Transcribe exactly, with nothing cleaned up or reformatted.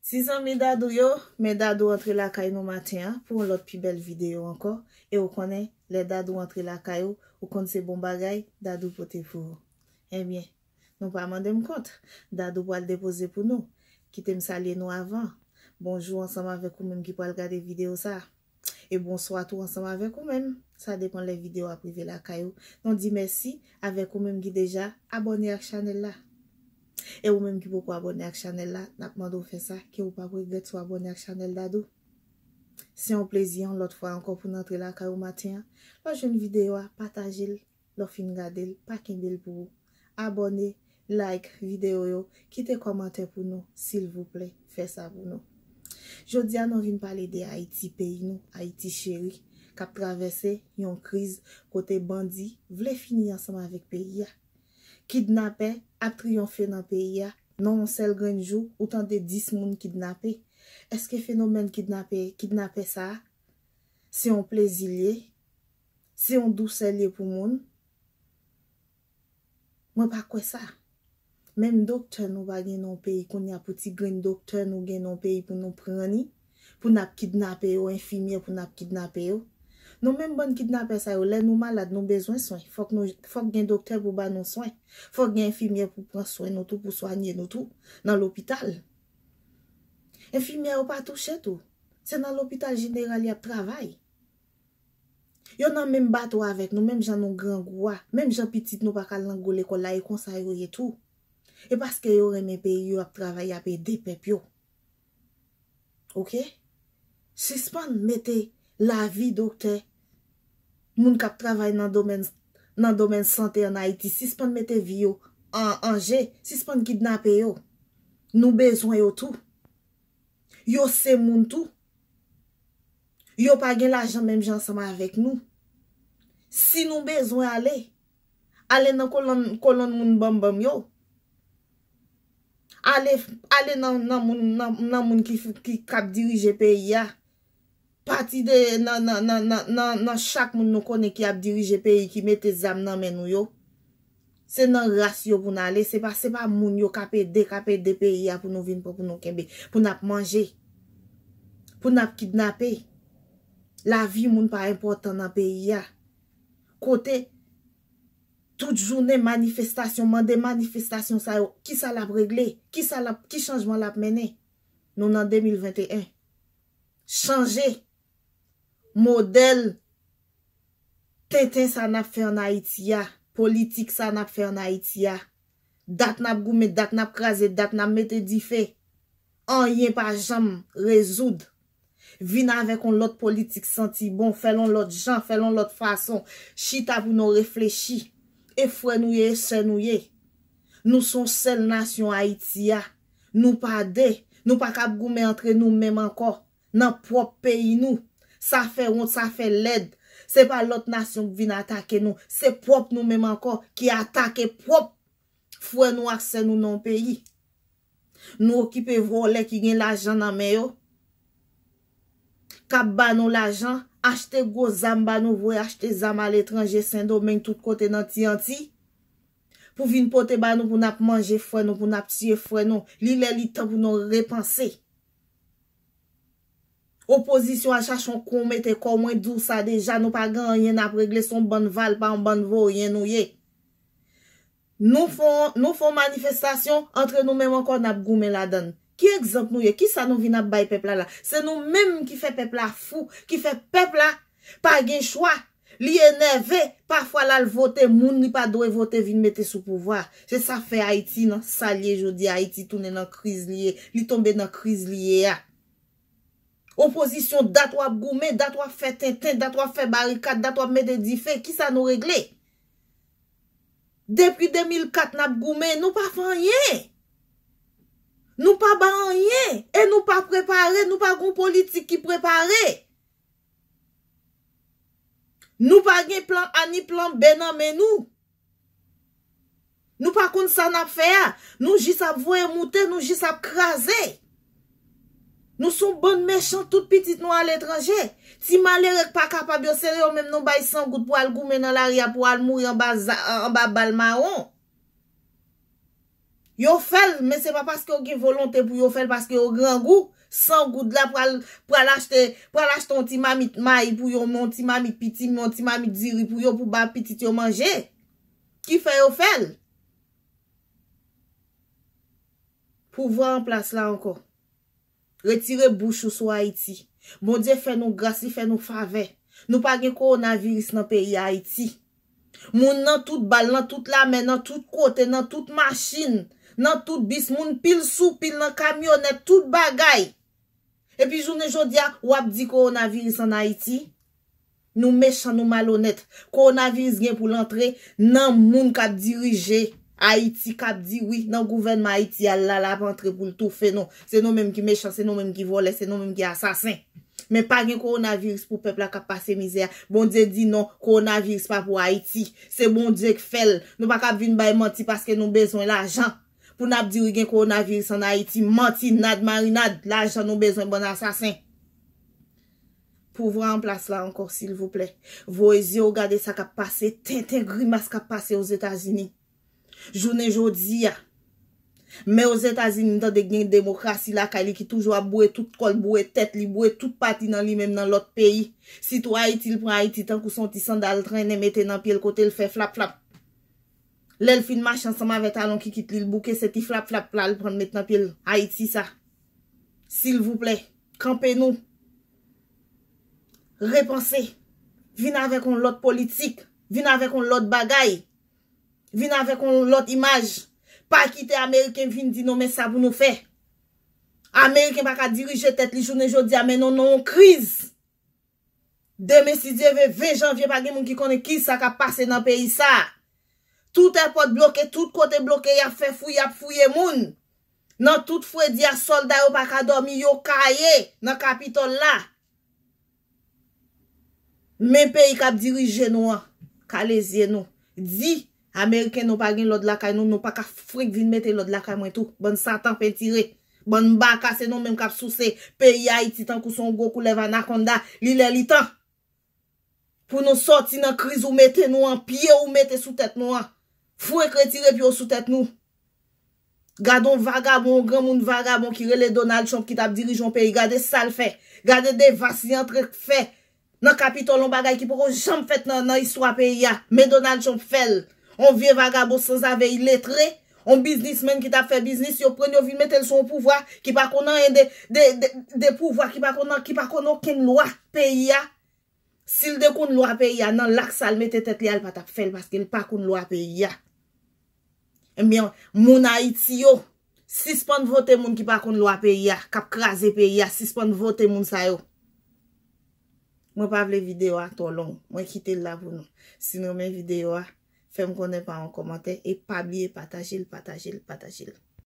Ti zanmi Dadou yo, men Dadou antre lakay nou maten an pou yon lòt pi bèl videyo ankò. E ou konnen, lè Dadou antre lakay ou, ou konn se bon bagay Dadou pote pou ou. Ebyen, nou pa mande m kont. Dadou pral depoze pou nou. Kite m salye nou avan. Bonjou ansanm avèk ou menm ki pral gade videyo sa. E bonswa tou ansanm avèk ou menm. Sa depann lè videyo a ap rive lakay ou. Nou di mèsi avèk ou menm ki deja abòne ak chanèl la. E ou menm ki poko abòne ak chanèl la, n ap mande w fè sa, ke ou p ap regrèt si w abòne ak chanèl Dadou. Se yon plezi yon lòt fwa ankò pou n antre lakay ou maten an. Lè w jwenn videyo a, pataje l. Lè w fin gade l, pa kenbe l pou ou. Abòne, like videyo yo, kite kòmantè pou nou, silvouplè, fè sa pou nou. Jodi a, nou vin pale de Ayiti, peyi nou, Ayiti cheri, k ap travèse yon kriz kote bandi vle fini ansanm avèk peyi a. Kidnapè ap triyonfe nan peyi a. Nan yon sèl grenn jou, ou tande dis moun kidnape. Èske fenomèn kidnape, kidnapè sa a, se yon plezi l ye? Se yon dousè l ye pou moun? Mwen pa kwè sa. Menm doktè nou pa gen nan yon peyi kounye a, pou ti grenn doktè nou gen nan yon peyi pou nou pran ni, pou n ap kidnape yo, enfimyè pou n ap kidnape yo. Nou menm bann kidnapè sa yo, lè nou malad, nou bezwen swen. Fòk nou, fòk gen doktè pou ba nou swen. Fòk gen enfimyè pou pran swen nou tou, pou swanye nou tou, nan lopital. Enfimyè yo pa touche tou. Se nan lopital jeneral y ap travay. Yo nan menm bato avèk nou, menm jan nou grangou a, menm jan pitit nou pa ka al nan gwo lekòl la, e konsa yo ye tou. E paske yo renmen peyi yo, ap travay, ap ede pèp yo. Oke? Sispann mete lavi doktè, moun k ap travay nan domèn, nan domèn sante ann Ayiti, sispann mete vi yo an, an je, sispann kidnape yo. Nou bezwen yo tou. Yo se moun tou. Yo pa gen lajan menm jan ansanm avèk nou. Si nou bezwen ale, ale nan kolonn, kolonn moun banmbanm yo. Ale, ale nan, nan moun, nan, nan moun ki, ki, k ap dirije peyi a. Pati de nan, nan, nan, nan, nan, nan chak moun nou konnen ki ap dirije peyi, ki mete zam nan men nou yo. Se nan ras yo pou n ale, se pa, se pa moun yo k ap ede, k ap ede peyi a pou nou vin pran, pou nou kenbe, pou n ap manje, pou n ap kidnape. Lavi moun pa enpòtan nan peyi a. Kote tout jounen manifestasyon, mande manifestasyon sa yo, kisa l ap regle? Kisa l ap, ki chanjman l ap mennen? Nou nan de mil venteyen. Chanje modèl tenten sa n ap fè ann Ayiti a, politik sa n ap fè ann Ayiti a. Dat n ap goumen, dat n ap kraze, dat n ap mete dife. Anyen pa janm rezoud. Vin avèk yon lòt politik santi bon, fè l yon lòt jan, fè l yon lòt fason. Chita pou nou reflechi. E frè nou ye, e sè nou ye. Nou se yon sèl nasyon Ayiti a. Nou pa de. Nou pa ka ap goumen antre nou menm ankò. Nan pwòp peyi nou. Sa fè wont, sa fè lèd. Se pa lòt nasyon k vin atake nou. Se pwòp nou menm ankò ki atake pwòp frè nou ak sè nou nan yon peyi. Nou okipe vòlè ki gen lajan nan men yo, k ap ba nou lajan, achte gwo zam ba nou, voye achte zam aletranje, Sendomeng, tout kote nan Ti Anti, pou vin pote ba nou, pou n ap manje frè nou, pou n ap tiye frè nou. Li lè li tan pou nou repanse. Opozisyon a chache yon kou mete kò w, mwen di w sa deja, nou pa gen anyen n ap regle, se yon bann valpa, yon bann voryen nou ye. Nou fè, nou fè manifestasyon, antre nou menm ankò, n ap goumen ladan l. Ki egzanp nou ye? Kisa nou vin ap bay pèp la la? Se nou menm ki fè pèp la fou, ki fè pèp la pa gen chwa. Li enève, pafwa l al vote moun li pa dwe vote vin mete sou pouvwa. Se sa fè Ayiti nan sa l ye jodi a. Ayiti tounen nan kriz li ye. Li tonbe nan kriz li ye a. Opozisyon, dat w ap goumen, dat w ap fè tenten, dat w ap fè barikad, dat w ap mete dife, kisa nou regle? Depi de mil kat n ap goumen, nou pa fè anyen. Nou pa ba anyen, e nou pa prepare, nou pa gon politik ki prepare. Nou pa gen plan A ni plan B nan men nou. Nou pa konn sa n ap fè a. Nou jis ap voye moute, nou jis ap kraze. Nou se yon bann mechan, tout pitit nou aletranje. Ti malere k pa kapab yo, se yo menm nou bay san goud pou al goumen nan lari a, pou al mouri anba za-, anba bal mawon. Yo fè l, men se pa paske yo gen volonte pou yo fè l, paske yo grangou. San goud la pral, pral achte, pral achte yon ti mamit mayi pou yo, yon ti mamit piti, yon ti mamit diri pou yo, pou ba pitit yo manje. Ki fè yo fè l? Pouvwa an plas la ankò. Retire bouch ou sou Ayiti. Bondye fè nou gras, li fè nou favè. Nou pa gen kowonaviris nan peyi Ayiti. Moun nan tout bal, nan tout lamè, nan tout kote, nan tout machin, nan tout bis, moun pil sou pil, nan kamyonèt, tout bagay. Epi jounen jodi a, w ap di kowonaviris ann Ayiti? Nou mechan, nou malonèt. Kowonaviris gen pou l antre nan moun k ap dirije Ayiti, k ap di wi, nan gouvènman Ayiti a, l la, l ap antre pou l toufe nou. Se nou menm ki mechan, se nou menm ki vòlè, se nou menm ki asasen. Men pa gen kowonaviris pou pèp la k ap pase mizè a. Bondye di non, kowonaviris pa pou Ayiti. Se Bondye k fè l. Nou pa ka vin bay manti paske nou bezwen lajan. Pou n ap di wi gen kowonaviris ann Ayiti, manti, nad, marinad, lajan nou bezwen bann asasen. Pouvwa an plas la ankò, silvouplè. Voye zye w gade sa k ap pase, tenten grimas k ap pase Ozetazini. Jounen jodi a, men Ozetazini m tande gen demokrasi lakay li ki toujou ap boure tout kò l, boure tèt li, boure tout pati nan li menm nan lòt peyi. Sitou Ayiti, l pran Ayiti tankou se yon ti sandal trennen mete nan pye l kote l fè flap flap. Lè l fin mache ansanm avè talon kikit li, l bouke se ti flap flap la l pran l met nan pye l. Ayiti sa. Silvouplè, kanpe nou. Repanse. Vin avèk yon lòt politik. Vin avèk yon lòt bagay. Vin avèk yon lòt imaj. Pa kite Ameriken vin di nou men sa pou nou fè. Ameriken pa ka dirije tèt li jounen jodi a men nou nan yon kriz. Demen, si Dye ve, ven janvye, pa gen moun ki konnen ki sa k ap pase nan peyi sa. Tout èpòt bloke, tout kote bloke, y ap fè fouye, y ap fouye moun. Nan tout fredi a, sòlda yo pa ka dòmi, yo kaye nan Kapitòl la. Men peyi k ap dirije nou an, kale zye nou. Di, Ameriken, nou pa gen lòd lakay nou, nou pa ka frenk vin mete lòd lakay mwen tou. Bann satan pentire. Bann baka, se nou menm k ap souse peyi Ayiti tankou se yon gwo koulèv anakonda. Li lè li tan. Pou nou sòti nan kriz ou mete nou an, pye ou mete sou tèt nou an. Frenk retire pye w sou tèt nou. Gade yon vagabon, yon granmoun vagabon ki rele Donald Trump ki t ap dirije yon peyi. Gade sa l fè. Gade devas li antre fè nan Kapitòl, yon bagay ki poko janm fèt nan, nan istwa peyi a. Men Donald Trump fè l. Yon vye vagabon sanzave iletre, yon biznismenn ki t ap fè biznis, yo pran l, yo vin mete l sou yon pouvwa ki pa konn anyen de, de, de, de pouvwa, ki pa konn, ki pa konn okenn lwa peyi a. Si l te konn lwa peyi a, nan lak sa l mete tèt li a, l pa t ap fè l paske l pa konn lwa peyi a. Ebyen, moun Ayiti yo, sispann vote moun ki pa konn lwa peyi a, k ap kraze peyi a, sispann vote moun sa yo. Mwen pa vle videyo a twò long, mwen kite l la pou nou. Si n renmen videyo a, fè m konnen pa yon kòmantè e pa bliye pataje l, pataje l, pataje l.